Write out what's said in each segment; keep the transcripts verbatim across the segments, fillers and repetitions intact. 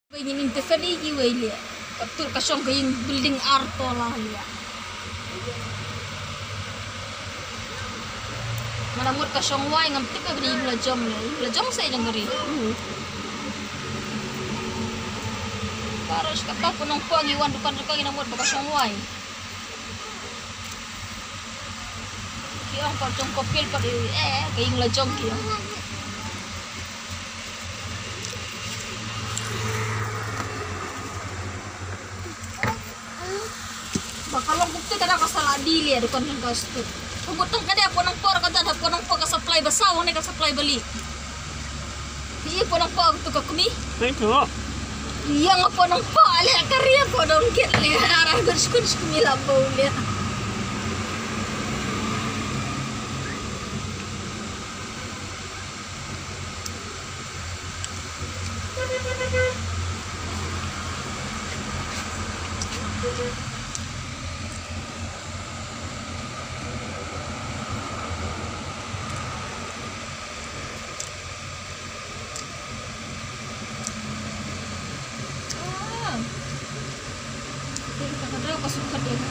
Ka ïing Tiffany kiwei leh. Ka tut ka shong ka ïing building ar tola leh. Nga la mut ka shong wai, ngam tip ba ïing la jong leh. Ïing la jong sa ïing ka ri. Baroh shi katta pun nongpoh ngi wan dukan dukan ngi la mut ba ka shong wai. Ki ong pat jong ko pil pat, eh, ka ïing la jong ki ong. Ba ka long kumta ka da ka sa la die leh dukan kan ka stud. Ka mut tang ka da pun nongpoh ka da pun nongpoh ka supply ba saw ne ka supply ba lieh. Ïa pun nongpoh tu ka kmie. Ïa nga pun nongpoh leh ka ri pun nongkit leh. Ara gun skun skmie la bau leh. Ah. Ka dau ka sukhat ïa nga.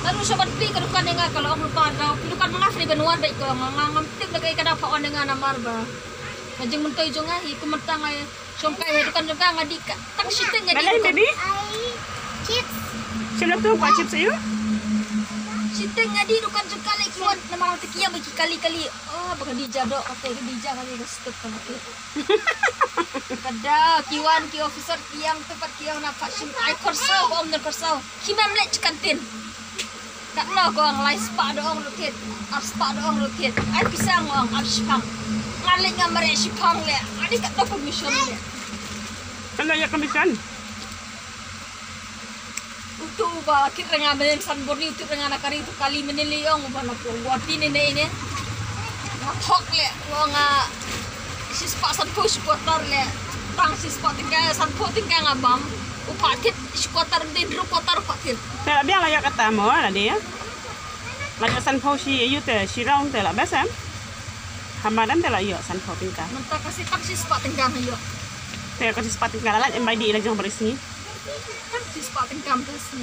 Tang shu ban plie ka dukan ïa nga ka la ong lypa dau. Plie dukan ma nga free ban wan beit ko nga, nga ngam tip lei ka dau pha wan ïa nga namar ba ka jingmyntoi jong nga hi kumta nga shong kai ha dukan jong ka nga dih ka tang shiteng nga dih. Balei dukan. Baby? Chips. Shem la tu kwa chips ayu? Shiteng nga dih dukan jong ka lei ki wan namar te ki ïam ba ki kali kali. Oh, ba ka dih ja doh kata, ka dih ja kata ka stop kata. Ka da ki wan ki officer ki ïam tu pat ki ïam na pat shim ai khyrsaw, ba ym don khyrsaw. Ki mem leit sha kantin. Katno ko ong lai spah da ong ruh thied, ar spah da ong ruh thied. Ai pisa nga ong ar shipang. Nga leit nga mareh shipang leh. Ani katno commission leh. Katno ïa commission? Utu uba kit ranga menen Sanborni, utu ranga na kari utu kali menen lei ong uba na Guwahati ne ne ne. Nga thok leh, nga shispah sanphew shi quarter leh. Tang shispah tyngka, sanphew tyngka nga bam. U pha thied shi quarter, din ru quarter u pha thied. Te la biang la ïoh kata mo la dei. La ïoh sanphew shi ïa u te shi round te la best em. Ha madan te la ïoh sanphew tyngka. Mynta ka shi tang shispah tyngka nga ïoh. Te ka shispah tyngka la lait em bai dih la jong baris ni. Tang shispah tyngka mynta shi.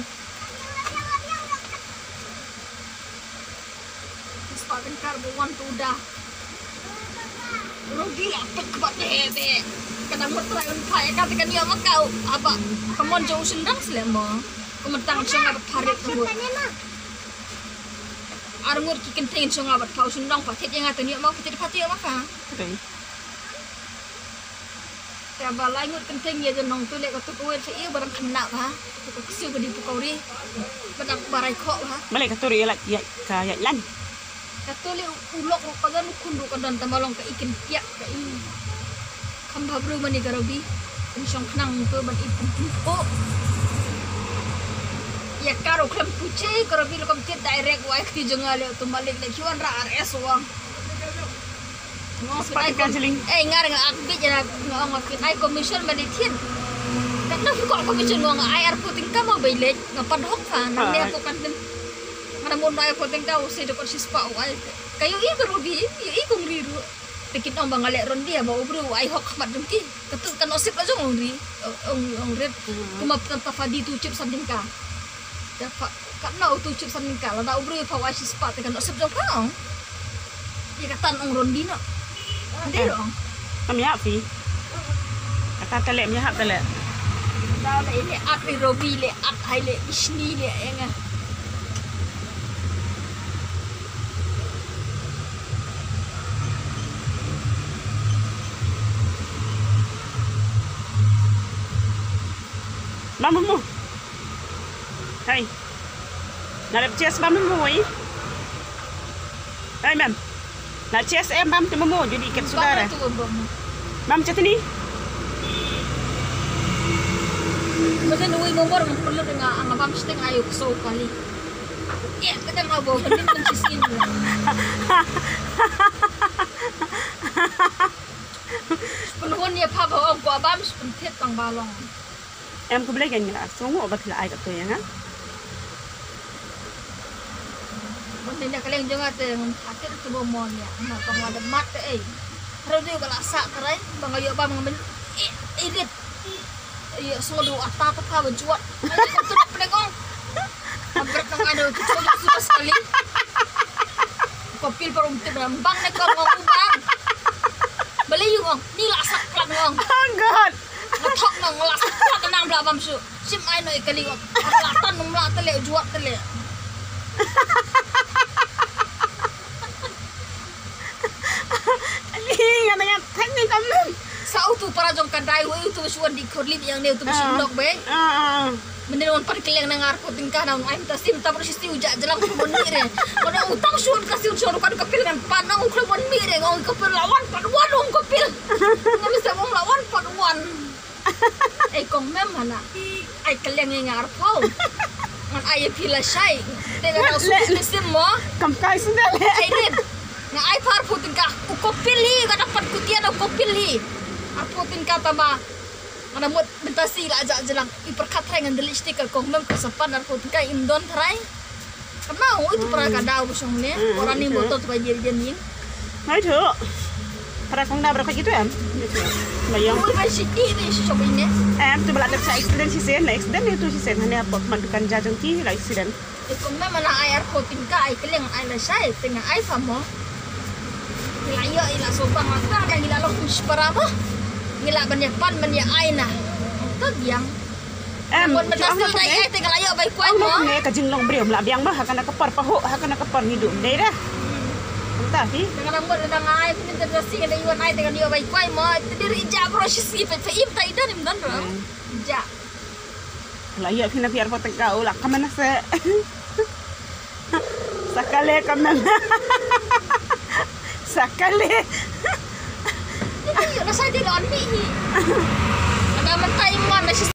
Shispah tyngka ba wan tu da. Rugi la pek ba te he be. Ka dang mut trai un phai ka te kan ïoh ma ka u. Aba ka mon jong u shynrang slem mo. Ka mynta nga shong aba pharit ka mut. Ar ngut ki kynthei shong aba pha u shynrang pha thied ïa nga te ïoh ma pha thied pha thied ma ka. Te ba lai ngut kynthei ïa nong tu leh ka tu kawei sa ïa ba dang khynnah ba. Tu ka ksiu ka dei pukawri. Ba dang ba rai khoh ba. Balei ka tu ri ïa la ïa ka ïa lan. Ka tu leh u lok ruh ka don, u khun ruh ka don, tang ba long ka i kyntiah ka i. Kham bha bru mane ka Robi. Kin shong khnang tu ban i pynpun. Oh. Ïa ka ruh khlem pynche ka Robi ruh kam tied direct wai kti jong nga leh tu malik leh ki wan ra R S wang. Spah tyngka shilling. Eh, nga nga ak bit jana nga ong nga kin ai commission ba dei thied. Katno phi kwah commission nga ong ai arphew tyngka mo bai leit nga pan hok pha nang ne ko kan tin. Nga na mon ai arphew tyngka u sei da kot shispah u ai. Ka ïohi ka Robi, ïohi kong ri ruh. Te kin ong ba nga leh ron dia ba u bru u ai hok khmat jong ki. Katu kan nosip la jong ong ri. Ong ong rit. Kuma pynta pha di tu chip san tyngka. Da pha katno u tu chip san tyngka lada u briew pha wai shispah te kan nosip jong pha ong. Ïa kata ong ron dino. Dei ong. Kam ïa phi. Kata te leh ym ïahap te leh. Da leh ine at ri Robi leh at hai leh isni leh ïa nga. Mamu mu. Hai. Na lep chest bam mo wei. Hai mem. Na chest em bam te mo jodi ket sudara. Bam chutney. Mesen wei mo bor mo perlu dengan ang bam sting ayo so kali. Ya, kita mau bawa bendin kan sisin. Penhun ya pa bawa gua bam sepentit tang balong. Em khublei kan ngi la sngew ba phi la ai katto ïa nga. Bun ïa ka liang jong nga te ngan phatit tu ba mon ïa nga tang la da mat te ei. Haro dei ba la sah trai ba nga ïoh bam nga men i rit. Ïa, so do ata ta pha ba juat. Ai, ko tu nak pdeng ong. Abrak nang ado tu tu tu sekali. Ko pil parum tip ram bang ne ko ngong u bang. Bale yu ngong, ni la sak plat ngong. Oh God. Nga thok ngong la sak plat nang bla bam su. Sim ai no i kali ngong. La tan ngong la tele juat tele. Li nga nang thak ni kam nang. Sa utu para jong ka dai, utu shuan di khorlip yang ne utu shuan nok be. Ah, ah, ah. Mending wan pan kiliang nang arpot tingkah nang ai mta sim ta bro sisti uja jelang pun mih re. Mana utang shuan ka sim shuan ka ka pil ngan pan nang ukhlo pun mih re ngong ka pil lawan pan wan ong ka pil. Ngam sa ong lawan pan wan. Ai kong mem hana. Ai kaliang ngi ngar pau. Ngan ai phi la shai. Te ga su sim mo. Kam kai sunda le. Ai rin. Nga ai par putin ka. U kopil hi ga dapat kutian u kopil hi. Ar putin ka tama. Mana mut bentasi la aja jelang. I perkat rai ngan delik stiker kong mem ka sapan ar putin ka im don trai. Kena oi tu para ka dau bu song ne. Orang ni motor tu ka jir jir ni. Ngai tu. Para kong da berapa gitu em? Bayang. Oi ba siti ni si shopping ne. Em tu bala dep sa accident si sen, accident itu si sen hanya pot man dukan jajang ki la accident. Ikong me mana ai ar putin ka ai keliang ai la shai tengah ai famo. Ila yo ila sobang la ta na ila lo kush para mo. Ila ban ya pan ban ya ai na. Tu biang. Em, mon mata sil dai ai te ka la ïoh bai kwai mo. Ne ka jinglong briew la biang ba ha kana ka par pahu ha kana ka par ngi dum dei dah. Anta hi. Ka la mon da ngai pin da si ka dei wan ai te ka ïoh bai kwai mo. Te diri ja bro shi si pe pe im tai dan im dan ro. Ja. La ïoh phi na biar pa tengka u la kamana se. Sakale kamana. Sakale. Ini yuk na sai di lon ni ni.